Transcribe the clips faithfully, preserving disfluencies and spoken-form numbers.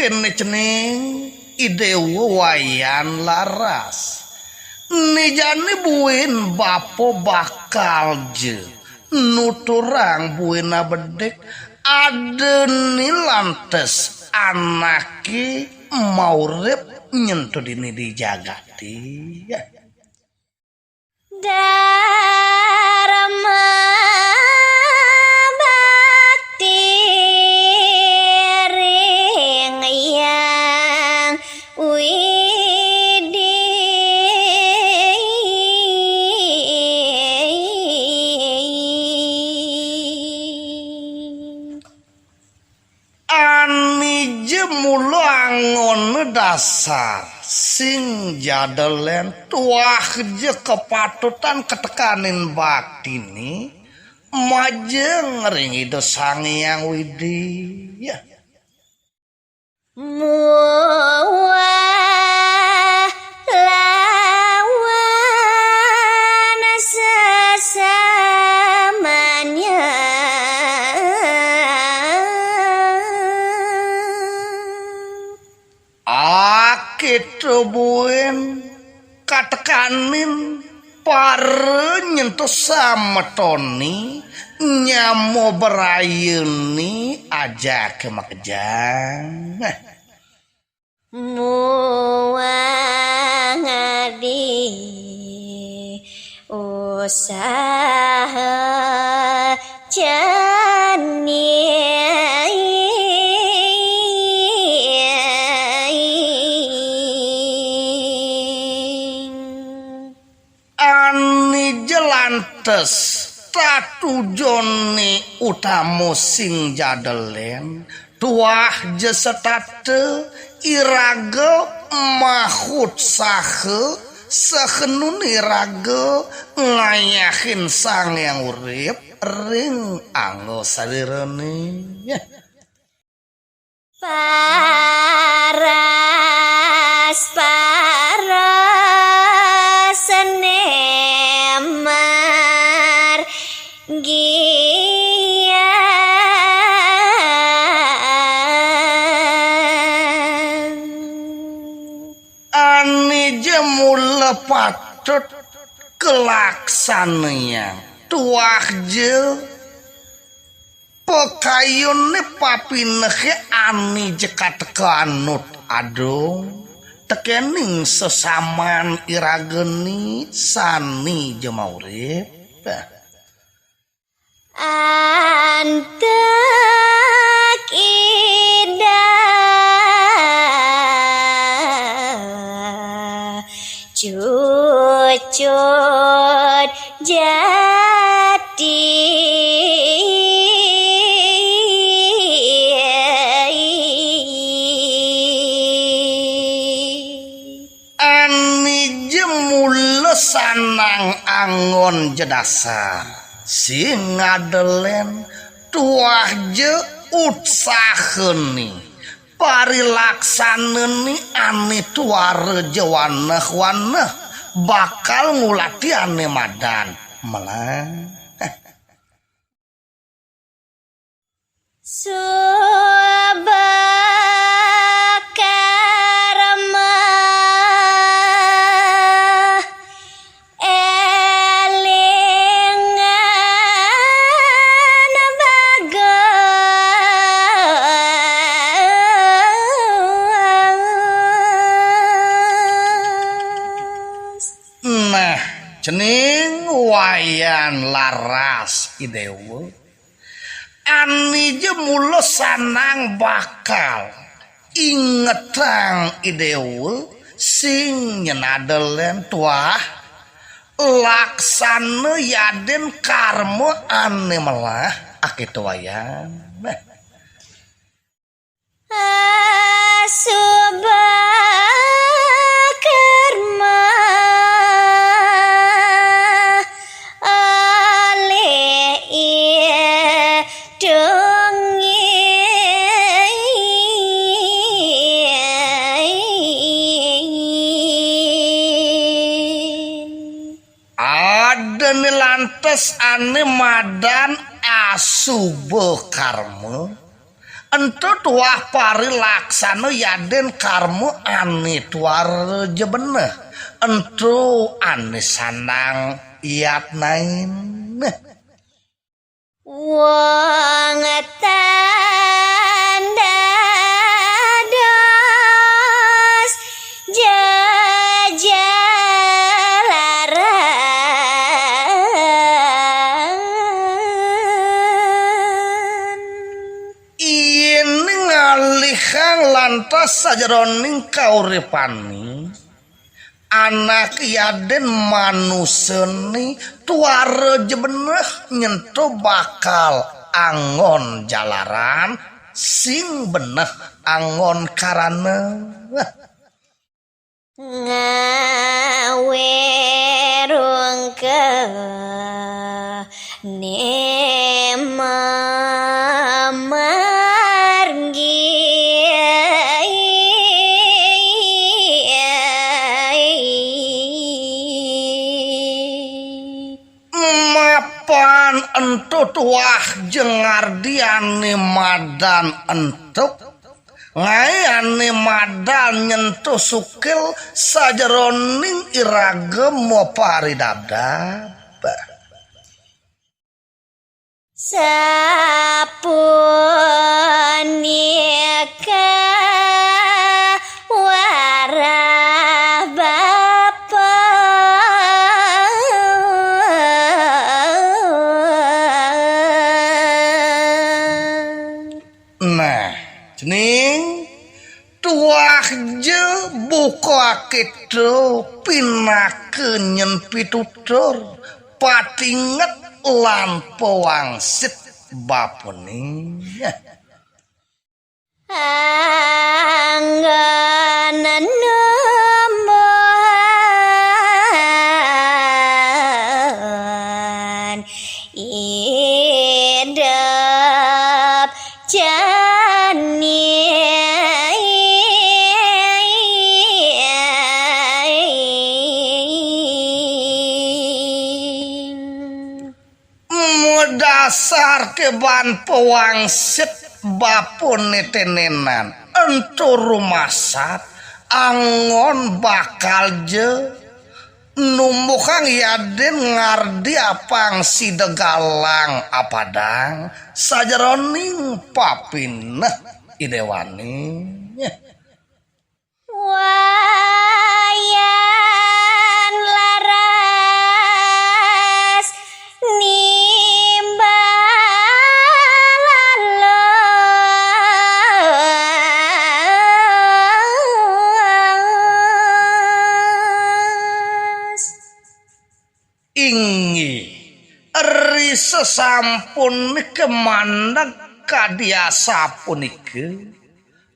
Kene cening, I Dewa Wayan Laras. Ni jani buin bapa bakal ja nuturang buin abedik, ada ni lantas anake maurip nyentu dini di jagate. Dharma bakti ring Hyang Widi. Anija mula angona dasar sing jadelen tuah ja kapatutan katekanin baktine majeng ring Ida Sang Hyang Widi. Muah lawan sesamanya. Akéto buin katekanin para nyentuh sametoné nyama brayani ajaké makejang. Muang adi usaha jani. Ané ja lantas tatujoné utama sing jadelen, tuah ja setata iraga mahutsaha saha nun iraga ngayahin Sang Hyang Urip ring angga sarirané. Paras, paras, senemargian. Ané ja mula patut kalaksanayang. Tuah ja pakayuné papinehé ané ja kateka anut adung, tekéning sesaman iragané sané ja maurip. Antuk Ida cucut jati. Ané ja mula sanang anggon ja dasar sing ngadelen, tuah ja utsahané, parilaksanané ané tuara ja waneh-waneh bakal ngulati ané madan melah. Suba karma élingan bagus. Nah, cening Wayan Laras I Déwa. Ané ja mula sanang bakal ingetang I Déwa sing nyenadelen tuah laksana yadin karma ané melah akéto Wayan. Asuba karma olih iya dongin. Ada ni lantas ané madan asuba karma. Ento tuah parilaksana yadin karma ané tuara ja beneh. Ento ané sandang yatnain. Wong tan dados jejelaran. Yén ngalihang lantas sajeroning kauripané, anak yadin manusané tuara ja beneh nyen to bakal anggon jalaran, sing beneh anggon karana. Ngawé rungkené mamargi. Mapan ento tuah ja ngardi ané madan entuk, ngaé ané madan nyen to sukil sajeroning iraga maparidabdab. Sapunika warah bapa. Nah, cening tuah ja buka kita pinaka nyen pitutur, patinget lan pawangsit bapané. Anggon numbuhan idep jani. Madasar ké baan pawangsit bapané tenenan, ento rumasat anggon bakal ja numbuhang yadin ngardi apang sida galang apadang sajeroning papineh I Déwané. Wayan laras nimbal alas. Inggih, ri sasampunika mandeg kadi asapunika,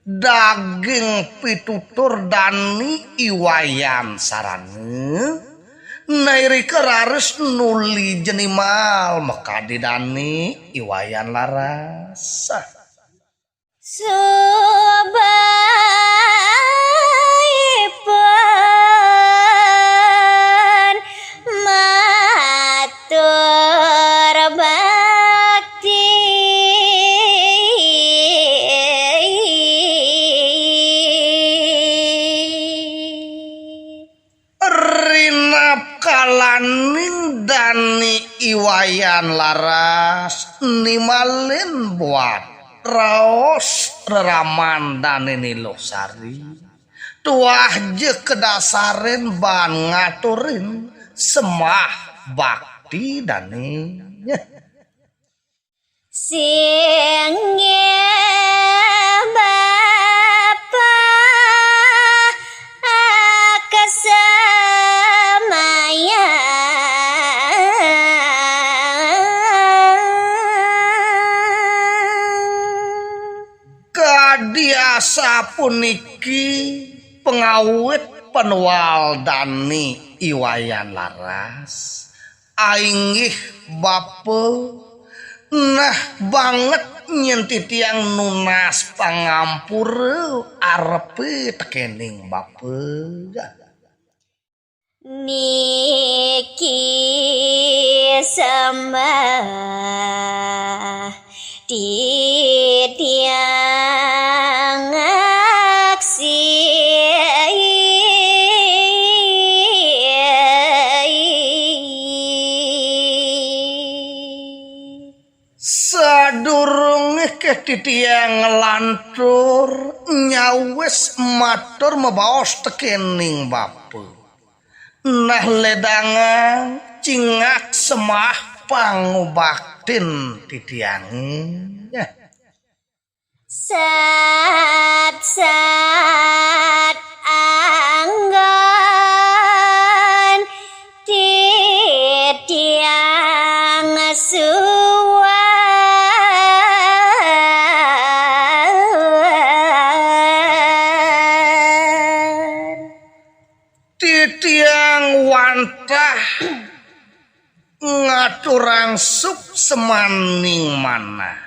daging pitutur dane I Wayan Sarana, nairika raris nuli jenimal makadi dane I Wayan Laras. Subaipun matur bakti. Rinapkalaning dane I Wayan Laras nimalin buat raos reraman dane Niluh Sari, tuah ja kadasarin baan ngaturin sembah bakti dane. Singgih Bapa akasamayang. Kadi asapuniki pangawit panual dane I Wayan Laras. Ainggih Bapa, nah banget nyen titiang nunas pangampura arepe tekening Bapa. Niki sembah titiang Titiang nglantur nyawis matur mabaos tekening bapa. Nah, ledangang cingak semah pangubaktin titiange. Sat, sat, anggon titiang suar. Titiang wantah ngaturang suksmaning manah.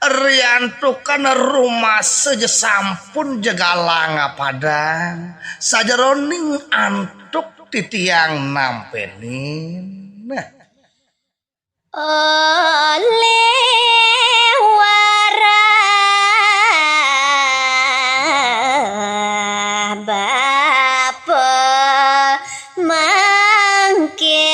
Riantukan rumasa ja sampun ja galang apadang, sajeroning antuk titiang nampenin. Nah. Oleh warah bapa mangkin.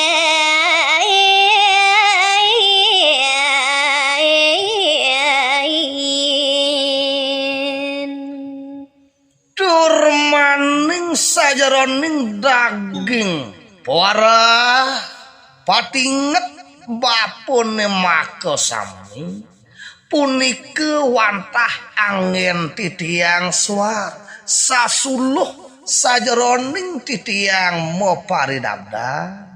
Tur maning sajeroning daging, parah patinget bapane makasami, punika wantah anggen titiang suar, sasuluh sajeroning titiang maparidabdab.